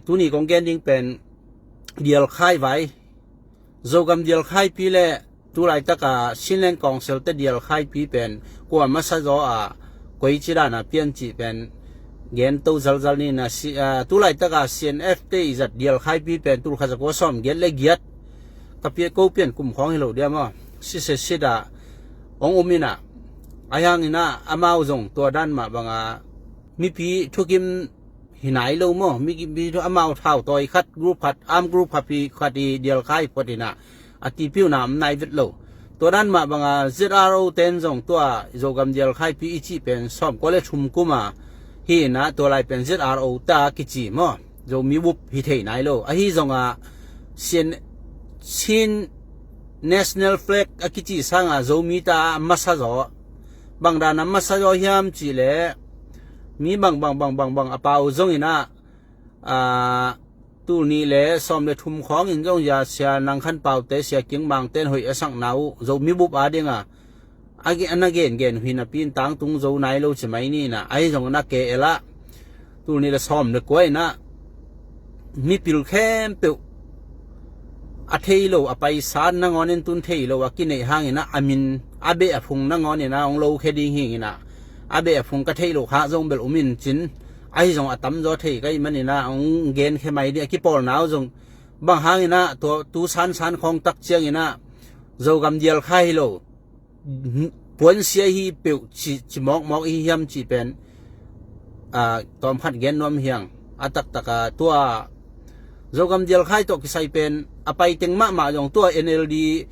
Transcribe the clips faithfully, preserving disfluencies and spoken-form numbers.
Tuni kong gen ding pen dialkhai vai, Zogam dialkhaipi le tulaitaka Chinland Council te dialkhaipi pen kua masa zaw a, koici dana pian cih pen gen to zalzal ni na. Tulaitaka C N F te i zat dialkhaipi pen tulkhat zakua sawm giat le giat ka pia ko pian kum khawng hi lo dia maw? Sise sida ong um ina, a hiangina amau zong tua dan mah banga mipi thukim hi nai lo maw? Mi, mi amau thau tawi khat, group khat, arm group khat pi khat i dialkhai phuat ina a tipiuna om nai vet lo. Tua dan mah banga Z R O ten zong tua Zogam dialkhaipi i cih pen sawm kua le thum kuma hi ina tua lai pen Z R O ta kici maw? Zomi bup hi thei nai lo. Ahi zonga Chin, Chin National Flag a kici sanga Zomi ta a masa zaw. Bang dana masa zaw hiam cih le mi bang bang bang bang bang a pau zong ina, aa, tul nih le sawm le thum khawng in zong ya Sia Nang Khan Pau te, Sia King Mang ten hoih a sakna uh Zomi bup a dinga a gen, a na gengen uh hi napi in tangtung zo nai lo ci mai ni ina. Ahi zong na ke ela tul nih le sawm le kua ina mipil khempeuh a thei lo, a paisa nangawn in tun thei lo a kineih hangina a min a beh a phung nangawn ina hong lo khe ding hingina a beh a phung ka theih loh khak zong bel um in cin, ahi zong a tamzaw thei ka ih manina hong gen khe mai ding a kipawlna uh zong bang hangina tua tu sansan khawng tak ciangina Zogam dialkhai hi lo, puansia hi peuh ci, ci mawkmawk i hi hiam cih pen, aa, tawmkhat gen nuam hiang. A taktaka tua Zogam dialkhai tawh kisai pen a paiteng mahmah zong tua N L D,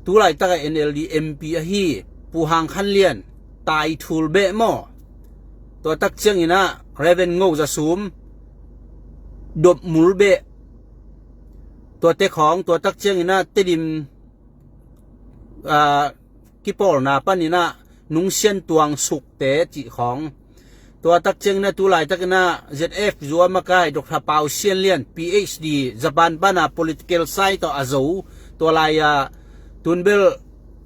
tulaitaka N L D M P ahi Pu Hang Khan Lian, Tai Thul beh maw? Tua tak ciangina Reverend Ngo Za Sum, Dop Mul beh, tua te khawng, tua tak ciangina Tedim, aa, kipawlna panina Nung Sian Tuang Suk te cih khawng. Tua tak ciangina tulaitakina Z F zua makai Doctor Pau Sian Lian, P H D, Japan pana political side tawh a zo, tua laia tun bel,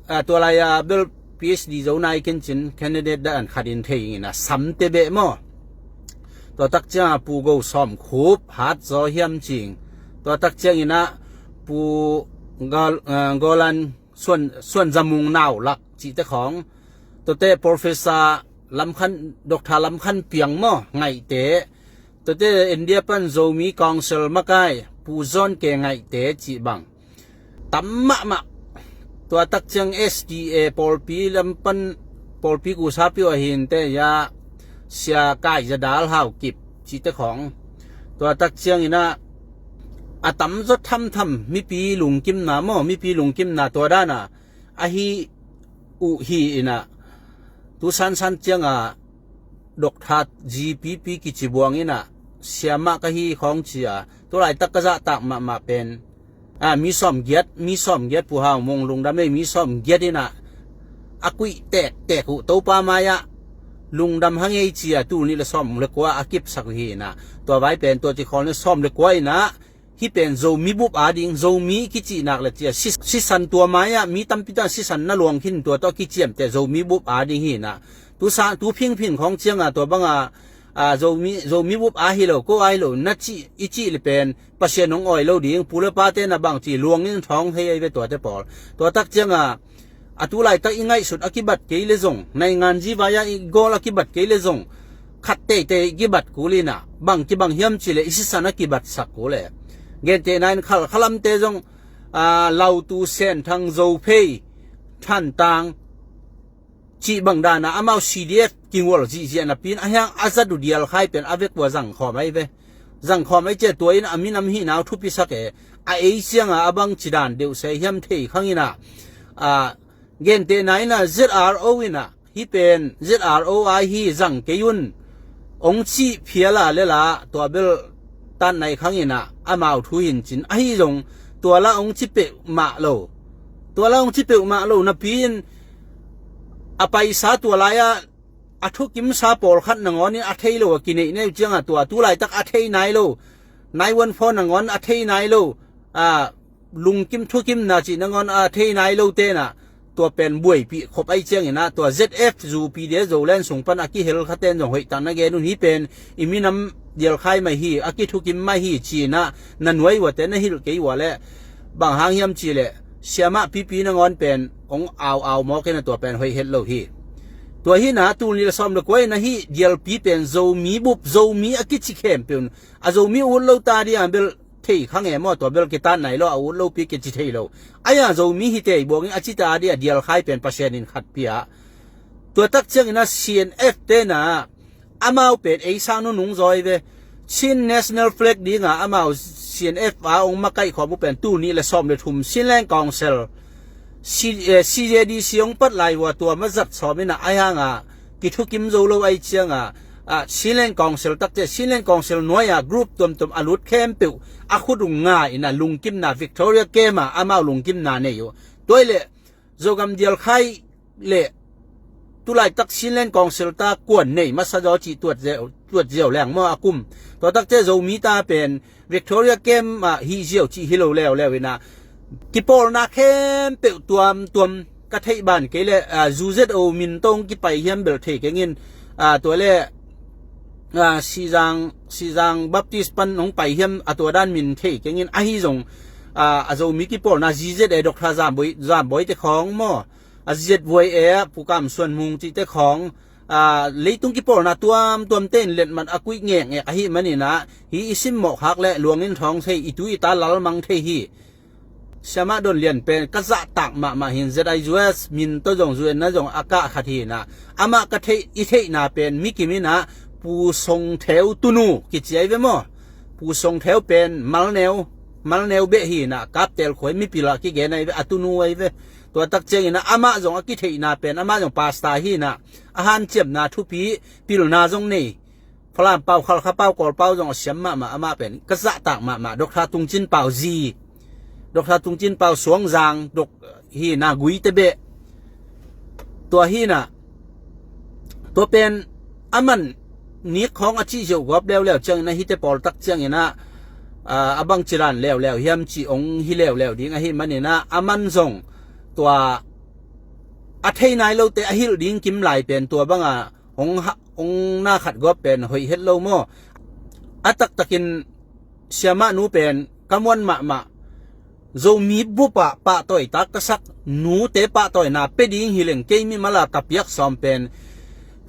aa, tua laia bel P H D zo nai ken cin candidate dan khat in thei ingina Sam te beh maw? Tua tak cianga Pu Go Sawm Khup hat zaw hiam cing. Tua tak ciangina Pu Gal-, aa, Golan Suan, Suan Za Mung Nau Lak cihte khawng. Tuate Professor Lam Khan, Doctor Lam Khan Piang maw, Ngaihte. Tuate India pan Zomi Council makai Pu Zawn Ke Ngaihte cih bang tam mahmah. Tua tak ciang S D A pawlpi lam pan pawlpi kusapi uh a hinte ya Sia Kai Za Dal Hau Kip cihte khawng. Tua tak ciangina a tamzaw thamtham mipi lungkimna maw, mipi lungkimna tua dana ahi uh hi ina, tu sansan cianga Doctor G P P kici buang ina, siamah ka hi khawng cia, tulaitak ka zahtak mahmah pen, a, mi sawm giat, mi sawm giat Pu Hau Mung lungdam ei, mi sawm giat ina a kuih tektek uh Topa mai-ah lungdam hang ei cia, tul nih le sawm le kua a kipsak uh hi ina, tua vai pen tua ci khawl ni sawm le kua ina, hih pen Zomi bup ading, Zomi kicihnak le cia, si-, sisan tua mai-ah mi tampi tawh sisan na luang khin tua tawh kiciamteh Zomi bup ading hi inah. Tu sa, tu phingphin khawng cianga tua banga, a, Zomi, Zomi bup a hi lo, ko a hi lo, na cih, i cih le pen, Pasian hong awi lo ding, pu le pate na bang cih, luang in thawng hei ahi ve tuate pawl. Tua tak cianga, a tu laitak i ngaihsut a kibat kei le zong, naingan zivai-ah i gawl a kibat kei le zong, khat teitei i kibat kul inah, bang kibang hiam cih leh i sisan a kibatsak kul e. Gentehna in Khalkha lamte zong, aa, Lautu, Senthang, Zophei, Thantlang cih bang danah amau C D F kingual zihziah napi in a hiang a zat uh dial khai pen a vek uh a zangkhawm ahi ve. Zangkhawm ahi ciah tua in a minam hihna uh thupisak e. A ei cianga a bang ci dan deuh se hiam thei khang inah, aa, gentehna inah Z R O inah, hih pen Z R O a hi, zang kei un, hong cih phial a le la, tua bel tan nai khang inah amau thu hin cin. Ahi zong tua la hong ci peuhmah lo. Tua la hong ci peuhmah lo napi in a paisa tua lai-ah a thukimsa pawlkhat nangawn in a thei lo a kineih neu cianga tua tu laitak a thei nai lo, nine one four nangawn a thei nai lo, a, lungkim thukimna cih nangawn a thei nai lo tenah tua pen buaipih khop ahi ciangin ah, tua Z F zu P D F Zoland sung pan a kihel khaten zong hoihtak na gen un, hih pen i minam dialkhai mah hi, a kithukim mah hi ci-in ah na nuai uate na hilh kei ua leh bang hang hiam cih leh siamah pipi nangawn pen hong au au mawk in ah tua pen hoih het lo hi. Tua hi-in ah tul nih le sawm le kua in ah hih dialpi pen Zomi bup, Zomi a kici khempeuh in a Zomi ut lo ta ding a bel thei kha nge maw, tua bel kitat nai lo, a ut lopi kici thei lo. Ahi a Zomi hi tei buang in a ci ta ding a dialkhai pen Pasian in khat pia. Tua tak ciangin ah C N F te in ah amau pen ei sang nunung zaw hi ve. Chin National Flag ding a amau C N F a hong makaih khawm uh pen tul nih le sawm le thum Chinland Council, C-, eh, C J D C hong pat lai uh a tua ma zat sawm in ah ahi hang a kithukim zo lo ahi ciang a, ah, Chinland Council tak ciang, Chinland Council nuai a group tuamtuam a lut khempeuh a khut uh nga in ah lungkimna, Victoria Camp a amau lungkimna nei uh. Tua hi leh Zogam dialkhai le tulaitak Chinland Council ta kuan nei masa zaw cih tuat ziau, tuat ziau leng maw a kum. Tua tak ciang Zomi ta pen Victoria Camp ah hih ziau cih hi lo leuleu in ah kipawlna khempeuh tuamtuam ka theih ban kei leh, ah, Z Z O min tawh hong kipai hiam bel thei keng in, ah, tua leh, ah, Sizang, Sizang Baptist pan hong pai hiam a tua dan min thei keng in, ahi zong, ah, a Zomi kipawlna Z Z A Doctor Zambawi, Zambawi te khawng maw, a Z Y A ah Pu Kam Suan Mung cihte khawng, ah, leitung kipawlna tuamtuam te in letmat a kuih ngekngek ahih manin ah, hih i simmawh khak leh luang in thawng thei, i tu i ta lalmang thei hi. Siamah Don Lian pen ka zahtak mahmah hi in, Z I U S min tawh zong, U N na zong a kah khat hi in ah, amah ka theih, i theihna pen mi kim in ah Pu Song Theu tunu kici ahi ve maw. Pu Song Theu pen Malneu, Malneu beh hi in ah, Kaptel khua-i mipil ah kigen ahi ve, a tunu ahi ve. Tua tak ciangin ah amah zong a kitheihna pen, amah zong pastor hi in ah, a hanciamna thupi, pilna zong nei. Falam pau, Khalkha pau, Kawl pau zong a siam mahmah, amah pen ka zahtak mahmah. Doctor Tung Cin Pau zi, Doctor Tung Cin Pau Suangzang, Dok-, hi in ah Guite beh. Tua hi in ah, tua pen a man nik khawng a cih ziau gawp leuleu ciangin ah, hihte pawl tak ciangin ah, ah, a bang cilan leuleu hiam cih hong hi leuleu ding ahih manin ah, a man zong tua a thei nai lote a hilh ding kim lai pen tua bang a hong ha-, hong na khat gawp pen hoih het lo maw. A taktakin siamah nu pen ka muan mahmah. Zomi bup ah pahtawi tak ka sak, nute pahtawina pia ding hi leng kei mimal a ka piak sawm pen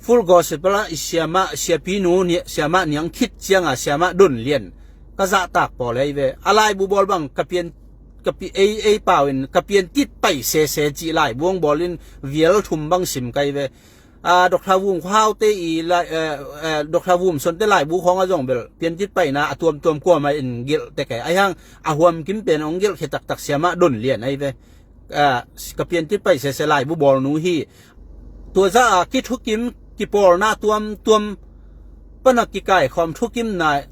Full Gospel ah i siamah, siapi nu ni, siamah Niang Khit Ciang a siamah Don Lian ka zahtak pawl ahi ve. A laibu bawl bang ka pian, ka pi-, ei, ei pau in ka pian tit pai sese cih laibu hong bawl in vial thum bang sim ka hi ve. Ah, Doctor Vum Khua Hau te i lai, eh, eh, Doctor Vum Son te laibu khawng ah zong bel piantit paina a tuamtuam kuamah in gelh tek e. Ahi hang a huam kim pen hong gelh khia taktak siamah Don Lian ahi ve. Ah, ka piantit pai sese laibu bawlnu hi. Tua zah a kithukim kipawlna tuamtuam pan a kikaikhawm thukimna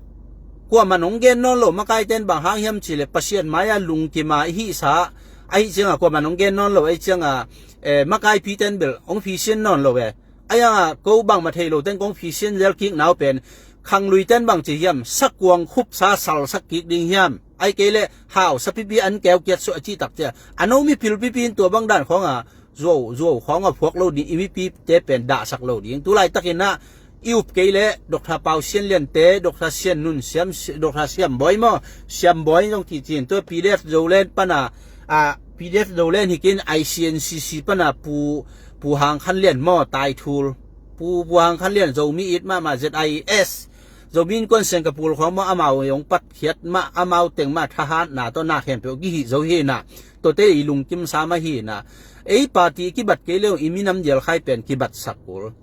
kuamah in hong gen nawn lo, makaite in bang hang hiam cih leh Pasian mai-ah lungkim a i hihsa ahi ciangin kuamah in hong gen nawn lo ahi ciangin, eh, makaipite in bel hong phisian nawn lo e. Ahi hangin ko bangmah thei lo teng kong phisian zel kikna uh pen khangluite in bang ci hiam, sakuang khupsa salsak kik ding hiam, ahih kei leh hausa pipi an keu kiat suah a cih tak ciang a no mipil pipi in tua bang dan khawng a zuau, zuau khawng a phuak lo ding, i mipite pen dahsak lo ding. Tulaitakin ah i up kei leh Doctor Pau Sian Lian te, Doctor Sian Nun, Siam, Doctor Siam Bawi maw, Siam Bawi zong cih cin, tua P D F Zoland pan a, ah, P D F Zoland hi kei in I C N C C pan a Pu, Pu Hang Khan Lian maw, Taithul. Pu, Pu Hang Khan Lian Zomi it mahmah, Z I S. Zomi Innkuan Singapore khawng maw, amau zong patkhiat mah, amau teng mah thahatna tawh na khempeuh kihih zo hi in ah, tuate i lungkimsa mah hi in ah. Ei party kibat kei leh i minam dialkhai pen kibatsak kul.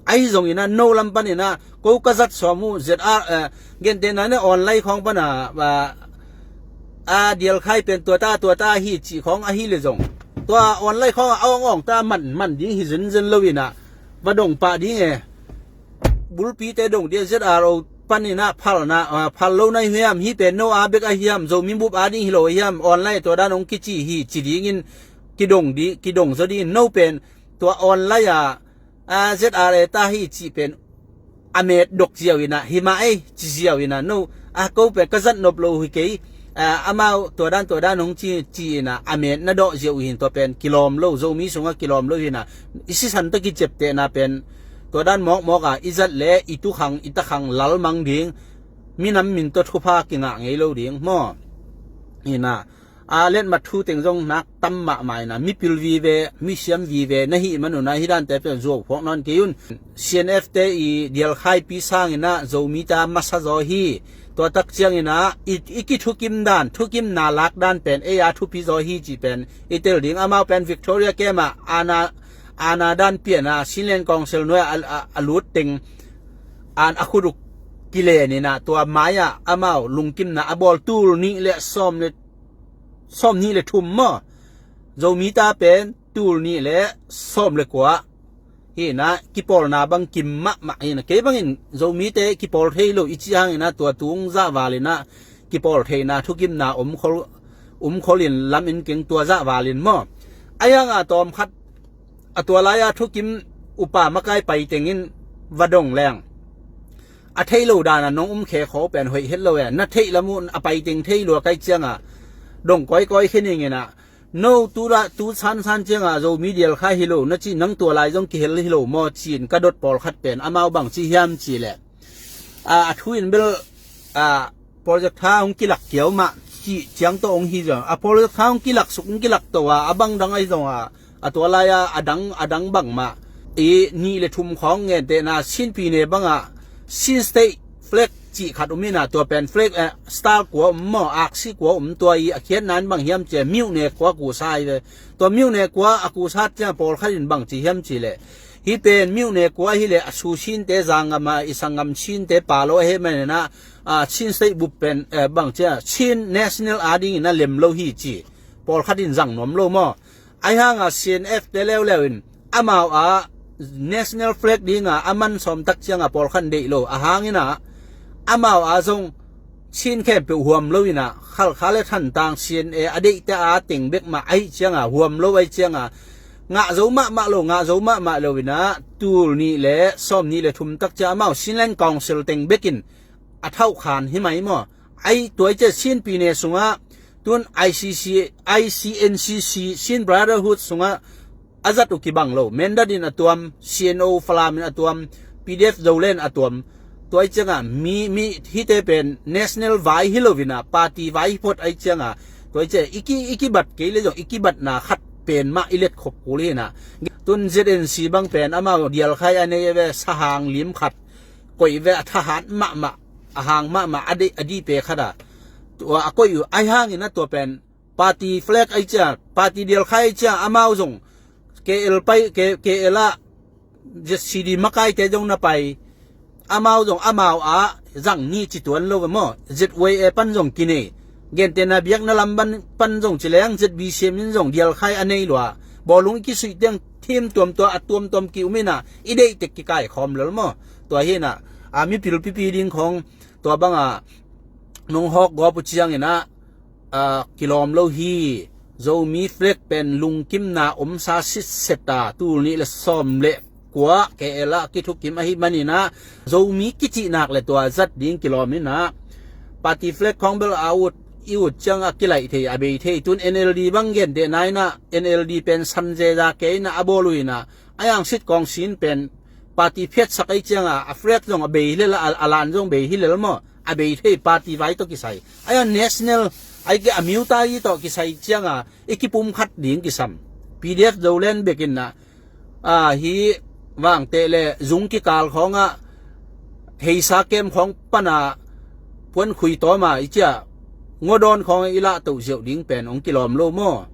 Ahi zongin ah no lam panin ah ko ka zat sawm uh Z R, eh, gentehna in ah online khawng pan a, ah, a dialkhai pen tuata, tuata hi cih khawng ahi leh zong, tua online khawng a awng awng ta man, man ding hi zenzen lo in ah, va dong pah ding e. Bulpite dong ding, Z R O panin ah phalna, ah, phal lo na hi hiam, hih pen no a bek ahi hiam, Zomi bup a ding hi lo ahi hiam, online tua dan hong kici hi ci dingin kidong ding, kidong zaw dingin no pen tua online a, ah, Z R A ta hi cih pen a met dok ziau in ah, hi mah ei ci ziau in ah, no, ah, ko pen ka zat nop lo hi kei, Ah, amau tua dan tua dan hong ci, ci-in ah, a met na dawh ziau uh hi in, tua pen kilawm lo, Zomi sungah kilawm lo hi in ah, i sisan tawh kiciaptehna pen tua dan mawkmawk ah i zat leh i tukhang i takhang lalmang ding, minam min tawh thupha kingah ngei lo ding maw? Hi in ah, a letmat thu teng zong nak tam mahmah in ah, mipil vive, misiam vive na hih man un ah, hih dante pen zuau phawk nawn kei un. C N F te i dialkhaipi sangin ah Zomite masa zaw hi. Tua tak ciangin ah i, i kithukim dan, thukimna lak dan pen ei a thupi zaw hi cih pen i tel ding. Amau pen Victoria camp ah aana, aana dan pian ah Chinland Council nuai ah a, a, a lut teng an a khut uh kilen in ah, tua mai ah amau lungkimna a bawl, tul nih le sawm le, sawm nih le thum maw? Zomite pen tul nih le sawm le kua hi in ah, kipawlna bang kim mahmah hi in ah, kei bangin Zomite kipawl thei lo i cih hangin ah, tua tung zahval in ah kipawl theihna thukimna om khol, om khol in lam in keng, tua zahval in maw? Ahi hang ah tawmkhat a tua lai-a thukim upa makai pai teng in va dong leng, a thei lo dan ah nong um khe khaw pen hoih het lo e. Na theih lam uh a pai teng thei lua kai ciang ah dong kawikawi khe ning in ah, no tu dah tu sansan ciang ah Zomi dialkhai hi lo na ci, nang tua lai zong kihel hi lo maw ci-in ka dot pawlkhat pen amau bang ci hiam cih leh, a, a thu in bel, a, project tha hong kilak kiau mah cih ciang tawh hong hi zong, a project tha hong kilak suk hong kilak to a, a bang dang ahi zong a, a tua lai-a a dang, a dang bangmah i nih le thum khawng, ngentehna Chin pyine bang ah Chin State flag cih khat om in ah, tua pen flag, eh, star kua om maw, aksi kua om, tua i a khiatna in bang hiam cih leh myone kua kusa hi ve. Tua myone kua a kusa ciang pawlkhat in bang ci hiam cih leh, hih pen myone kua hi leh a su Chinte, za ngam ah i sanggam Chinte palo ahih manin ah, a, Chin State bup pen, eh, bang ci a, Chin National a dingin a lem lo hi ci pawlkhat in zang nuam lo maw? Ahi hang ah C N F te leuleu in amau a national flag ding a a man sawm tak ciang ah pawlkhat in deih lo, a hang in ah amau a zong Chin khempeuh huam lo in ah, Khalkha le Thantlang C N A a deihte a teng bek mah ahih ciang ah huam lo ahih ciang ah, ngah zo mahmah lo, ngah zo mahmah lo in ah, tul nih le sawm nih le thum tak ciang amau Chinland Council teng bek in a thauhkhan hi mai maw? Ahi, tua i ciah Chin pyine sungah, tun I C C, I C N C C, Chin Brotherhood sungah a zat uh kibang lo. Mindat in a tuam, C N O Falam in a tuam, P D F Zoland a tuam. Tua i ciangah mi, mi hihte pen national vai hi lo in ah, party vai hi phot ahi ciangah, tua i ciah i ki, i kibat kei le zong i kibatna khat pen mah i let khop kul hi in ah. Tun Z N C bang pen amau dialkhai a nei ve, sahang lim khat koih ve, a thahat mahmah, a hang mahmah, a dih, a dih pe khat ah tua a koih uh. Ahi hangin ah tua pen party flag ahi ciang, party dialkhai ahi ciang, amau zong K L pai, K, K L ah Z C D makaite zong na pai, amau zong amau ah zang ni ci tuan lo ve maw? Z Y A pan zong kinei, gentehna biakna lam pan, pan zong ci leng Z B C M in zong dialkhai a nei lua. Bawlung i kisuih tiang thim tuamtuam, a tuamtuam ki-um in ah, i deih tek kikaikhawm lel maw? Tua hi in ah, a, mipil pipi ding khawng tua bang ah nong hawk gawp uh ciangin ah, a, kilawm lo hi. Zomi flag pen lungkimna omsa sitset a, tul nih le sawm le kua K L ah kithukim ahih manin ah, Zomi kicih nak le tua zat ding kilawm in ah, party flag khawng bel a ut, i ut ciang a kilaih thei, a bei thei. Tun N L D bang gentehna in ah, N L D pen san zeza kei in ah a bawl uh in ah, a yang sit kawng sin pen party phiatsak ahi ciang a, a flag zong a bei hi lel a, a lan zong bei hi lel maw? A bei thei, party vai tawh kisai. Ahi a national, ahi kei a miutai tawh kisai ciang a, i kipumkhat ding kisam. P D F Zoland bek in ah, a, hi Vangteh le Zung kikal khawng ah, Heisa kem khawng pan a puan khui tawm a, i ciah Ngawdawn khawng i lah toh ziauh ding pen hong kilawm lo maw?